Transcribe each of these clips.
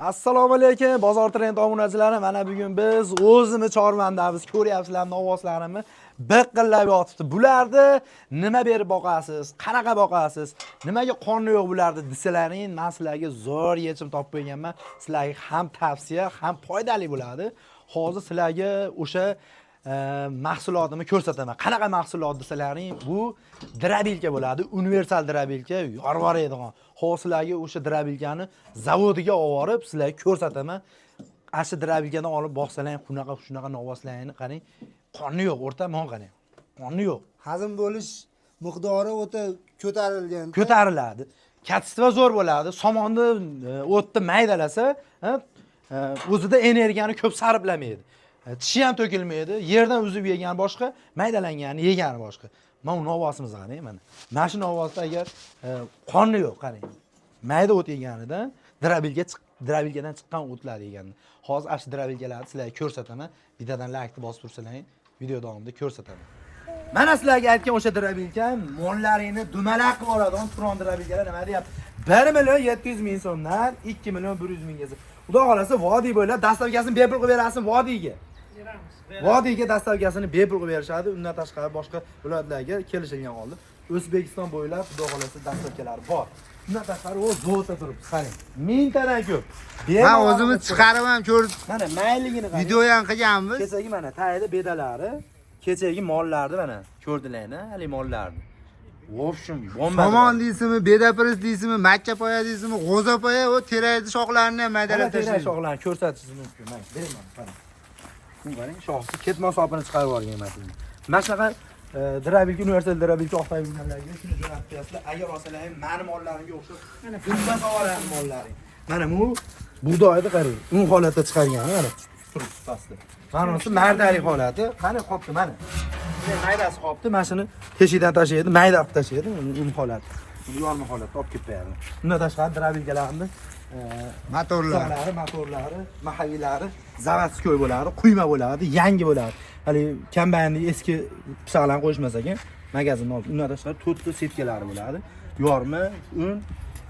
Assalomu alaykum, Bozor Trend obunachilari. Mana bugun biz o'zimiz chorvandamiz. Ko'ryapsizlar, novvoslarimni biqillab yotibdi. Bularni nima berib boqasiz? Qanaqa boqasiz? Nimaga qoni yo'q bularni desalaring, men sizlarga zo'r yechim topib qo'yganman. Sizlarga ham tavsiya, ham foydali bo'ladi. Hozir sizlarga o'sha mahsulotimni ko'rsataman. Qanaqa mahsulot desalaring, bu дробилка bo'ladi. Universal дробилка, yorib yuboradigan. Hozir sizlarga o'sha дробилка ni zavodiga olib borib, sizlarga ko'rsataman. Ana shu дробилка dan olib boqsalar, shunaqa shunaqa novvoslarni qarang, qoni yo'q, o'rta mon qarang. Qoni yo'q. Hazm bo'lish miqdori o'ta ko'tarilgan. Ko'tariladi. Качество zo'r bo'ladi. Somonni o'tni maydalasa, ha, o'zida energiyani ko'p sarflamaydi. Tishi ham to'kilmaydi. Yerdan uzib yegani boshqa, maydalangani yegani boshqa. Mana bu novvosimizni qarang mana. Mana shu novvosda agar qoni yo'q, qarang. Mayda o't yeganida дробилка chiq, дробилка dan chiqqan o'tlar yeganda. Hozir ana shu дробилка larni sizlarga ko'rsataman. Bittadan laykni bosib tursalaring, video davomida ko'rsataman. Mana sizlarga aytgan o'sha дробилка, mollaringni dumalaq qilib yuboradigan Turon дробилка lar nima deyapti? 1 million 700 ming so'mdan 2 million 100 minggacha. Xudo xolasa, vodiy bo'ylab доставка sini bepul qilib berasiz vodiyga. Vodiyga доставка sini bepul qilib berishadi. Undan tashqari boshqa viloyatlarga kelishilgan holda O'zbekiston bo'ylab xudo xolasa доставка lari bor. Undan tashqari u zavodda turibdi, qarang. Mingtadan ko'p. Man Bemalol o'zimiz chiqarib ham ko'rib, Mana mayligini qarang. video ham qilganmiz. Kechagi mana tagida bedalari, kechagi mollarni mana ko'rdilarmi? Hali mollarni. В общем, bomba. Somon deysizmi, bedapiris deysizmi, makka poya deysizmi, g'o'za poya, u terakni shoxlarini ham Mana maydalab terak tashlaydi. shoxlarni ko'rsatishingiz mumkin. Mana beraman, qarang. Bu qarang, shoxni ketmon sopini chiqarib yuborgan mana. Mana shunaqa дробилка, universal дробилка oqtab yurganlarga shuni jo'natib qo'yasizlar. Agar olsalar ham mani mollarimga o'xshab dumba soladi mollaring. Mana bu bug'doyni qarang, un holatda chiqargan mana turibdi pastda. Mana bunisi mardalik holati. Qani qopti mana. Bunday maydasi qopti, mana shuni teshikdan tashlaydi, mayda qilib tashlaydi, un holati. Buni yorma holatda olib kelib qo'yadi. Undan tashqari дробилка larni Motorlar. Motorlari, motorlari, mahaviylari заводской bo'ladi, quyma bo'ladi, yangi bo'ladi. Hali kombaynni eski pichoqlarni qo'shmas ekan, magazindan olib. Undan tashqari to'rtta setkalari bo'ladi. Yorma, un,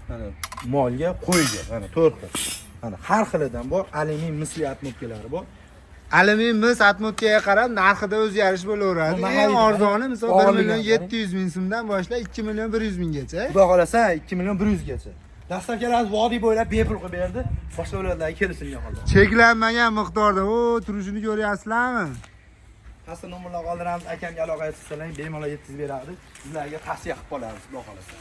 mana molga, qo'yga, mana to'rt xil. Mana har xilidan bor, alyumin misli отмотка lari bor. Alyumin mis отмотка ga qarab narxida o'zgarish bo'laveradi. Bu Eng mahalliy arzoni misol 1 og'irligi million ham 700 ming so'mdan boshlab 2 million 100 minggacha. Xudo xolasa 2 million 100 gacha. Доставка lar vodiy bo'ylab bepul qilib berdi. Boshqa viloyatlarga kelishilgan holda. Cheklanmagan miqdorda. O, turishini ko'ryapsizlarmi? Pastda nomerlar qoldiramiz, akamga aloqaga chiqsalar bemalol yetkazib beradi. Sizlarga tavsiya qilib qolamiz, xudo xolasa.